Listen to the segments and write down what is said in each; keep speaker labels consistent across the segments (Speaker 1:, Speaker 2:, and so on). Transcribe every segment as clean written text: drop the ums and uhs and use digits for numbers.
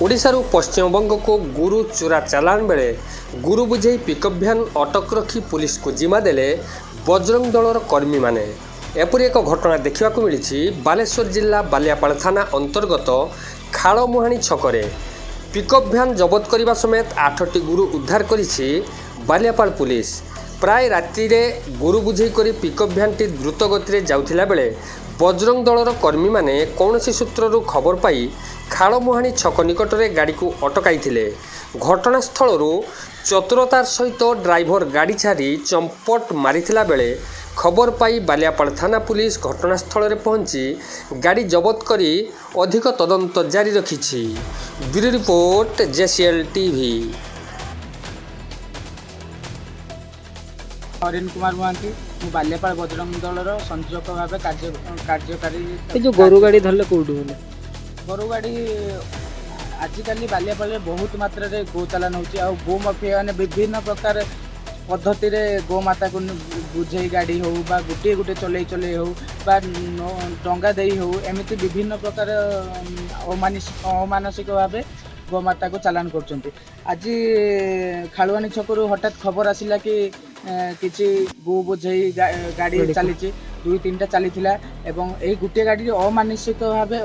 Speaker 1: ଓଡ଼ିଶାରୁ ପଶ୍ଚିମବଙ୍ଗକୁ ଗୋରୁ ଚୋରା ଚାଲାଣ ବେଳେ ଗୋରୁ ବୋଝେଇ ପିକଅପ୍ ଭ୍ୟାନ୍ ଅଟକ ରଖି ପୁଲିସକୁ ଜିମା ଦେଲେ ବଜରଙ୍ଗ ଦଳର କର୍ମୀମାନେ। ଏପରି ଏକ ଘଟଣା ଦେଖିବାକୁ ମିଳିଛି ବାଲେଶ୍ୱର ଜିଲ୍ଲା ବାଲିଆପାଳ ଥାନା ଅନ୍ତର୍ଗତ ଖାଳମୁହାଣୀ ଛକରେ। ପିକଅପ୍ ଭ୍ୟାନ୍ ଜବତ କରିବା ସମେତ 8ଟି ଗୋରୁ ଉଦ୍ଧାର କରିଛି ବାଲିଆପାଳ ପୁଲିସ। ପ୍ରାୟ ରାତିରେ ଗୋରୁ ବୋଝେଇ କରି ପିକଅପ୍ ଭ୍ୟାନ୍ଟି ଦ୍ରୁତ ଗତିରେ ଯାଉଥିଲା ବେଳେ ବଜରଙ୍ଗ ଦଳର କର୍ମୀମାନେ କୌଣସି ସୂତ୍ରରୁ ଖବର ପାଇ ଖାଳମୁହାଣୀ ଛକ ନିକଟରେ ଗାଡ଼ିକୁ ଅଟକାଇଥିଲେ। ଘଟଣାସ୍ଥଳରୁ ଚତୁରତାର ସହିତ ଡ୍ରାଇଭର ଗାଡ଼ି ଛାଡ଼ି ଚମ୍ପଟ ମାରିଥିଲା ବେଳେ ଖବର ପାଇ ବାଲିଆପାଳ ଥାନା ପୁଲିସ ଘଟଣାସ୍ଥଳରେ ପହଞ୍ଚି ଗାଡ଼ି ଜବତ କରି ଅଧିକ ତଦନ୍ତ ଜାରି ରଖିଛି। Bureau report, JCL TV.
Speaker 2: Harin Kumar Mohanty. ମୁଁ ବାଲିଆପାଳ ବଜରଙ୍ଗ ଦଳର ସଂଯୋଜକ ଭାବେ କାର୍ଯ୍ୟକାରୀ।
Speaker 3: ଏ ଯେଉଁ ଗୋରୁ ଗାଡ଼ି ଧରିଲେ, କେଉଁଠୁ ହେଲେ?
Speaker 2: ଗୋରୁ ଗାଡ଼ି, ଆଜିକାଲି ବାଲିଆପାଳରେ ବହୁତ ମାତ୍ରାରେ ଗୋ ଚାଲାଣ ହେଉଛି ଆଉ ଗୋ ମାଫିଆ ମାନେ ବିଭିନ୍ନ ପ୍ରକାର ପଦ୍ଧତିରେ ଗୋମାତାକୁ ବୋଝେଇ ଗାଡ଼ି ହେଉ ବା ଗୋଟିଏ ଗୋଟିଏ ଚଲେଇ ଚଲେଇ ହେଉ ବା ଡଙ୍ଗା ଦେଇ ହେଉ, ଏମିତି ବିଭିନ୍ନ ପ୍ରକାର ଅମାନସିକ ଭାବେ ଗୋମାତାକୁ ଚାଲାଣ କରୁଛନ୍ତି। ଆଜି ଖାଳୁଆଣୀ ଛକରୁ ହଠାତ୍ ଖବର ଆସିଲା କି କିଛି ଗୋ ବୋଝେଇ ଗାଡ଼ି ଚାଲିଛି। ଦୁଇ ତିନିଟା ଚାଲିଥିଲା ଏବଂ ଏହି ଗୋଟିଏ ଗାଡ଼ିରେ ଅମାନସିକ ଭାବେ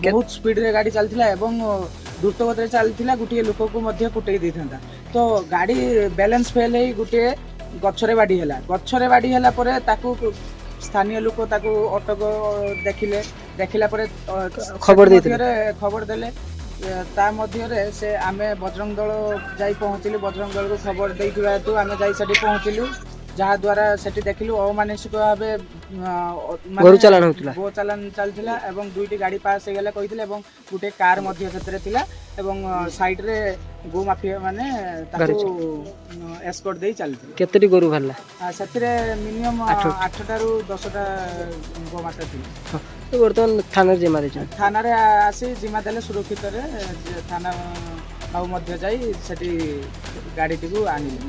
Speaker 2: ବହୁତ ସ୍ପିଡ଼ରେ ଗାଡ଼ି ଚାଲିଥିଲା ଏବଂ ଦ୍ରୁତ ଗତିରେ ଚାଲିଥିଲା। ଗୋଟିଏ ଲୋକକୁ ମଧ୍ୟ କୁଟେଇ ଦେଇଥାନ୍ତା। ତ ଗାଡ଼ି ବାଲାନ୍ସ ଫେଲ୍ ହେଇ ଗୋଟିଏ ଗଛରେ ବାଡ଼ି ହେଲା। ଗଛରେ ବାଡ଼ି ହେଲା ପରେ ତାକୁ ସ୍ଥାନୀୟ ଲୋକ ତାକୁ ଅଟକ ଦେଖିଲେ। ଦେଖିଲା ପରେ
Speaker 3: ଖବର ଦେଇଥିଲେ?
Speaker 2: ମଧ୍ୟରେ ଖବର ଦେଲେ। ତା ମଧ୍ୟରେ ସେ ଆମେ ବଜରଙ୍ଗ ଦଳ ଯାଇ ପହଞ୍ଚିଲୁ। ବଜରଙ୍ଗ ଦଳକୁ ଖବର ଦେଇଥିବା ହେତୁ ଆମେ ଯାଇ ସେଠି ପହଞ୍ଚିଲୁ, ଯାହାଦ୍ୱାରା ସେଠି ଦେଖିଲୁ ଅମାନସିକ ଭାବେ ମାନେ
Speaker 3: ଗୋରୁ ଚାଲାଣ ହେଉଥିଲା।
Speaker 2: ଗୋ ଚାଲାଣ ଚାଲିଥିଲା ଏବଂ ଦୁଇଟି ଗାଡ଼ି ପାସ୍ ହେଇଗଲା କହିଥିଲେ ଏବଂ ଗୋଟେ କାର୍ ମଧ୍ୟ ସେଥିରେ ଥିଲା ଏବଂ ସାଇଡ଼ରେ ଗୋ ମାଫିଆ ମାନେ ତାକୁ ଏସ୍କର୍ଟ ଦେଇ ଚାଲିଥିଲେ।
Speaker 3: କେତୋଟି ଗୋରୁ ବାହାରିଲା?
Speaker 2: ସେଥିରେ ମିନିମମ୍
Speaker 3: ଆଠ।
Speaker 2: 8ଟାରୁ 10ଟା ଗୋମାତା ଥିଲେ।
Speaker 3: ତ ବର୍ତ୍ତମାନ ଥାନାରେ ଜିମା ଦେଇଛନ୍ତି?
Speaker 2: ଥାନାରେ ଆସି ଜିମା ଦେଲେ। ସୁରକ୍ଷିତରେ ଯେ ଥାନା ଆଉ ମଧ୍ୟ ଯାଇ ସେଠି ଗାଡ଼ିଟିକୁ ଆଣିଲେ।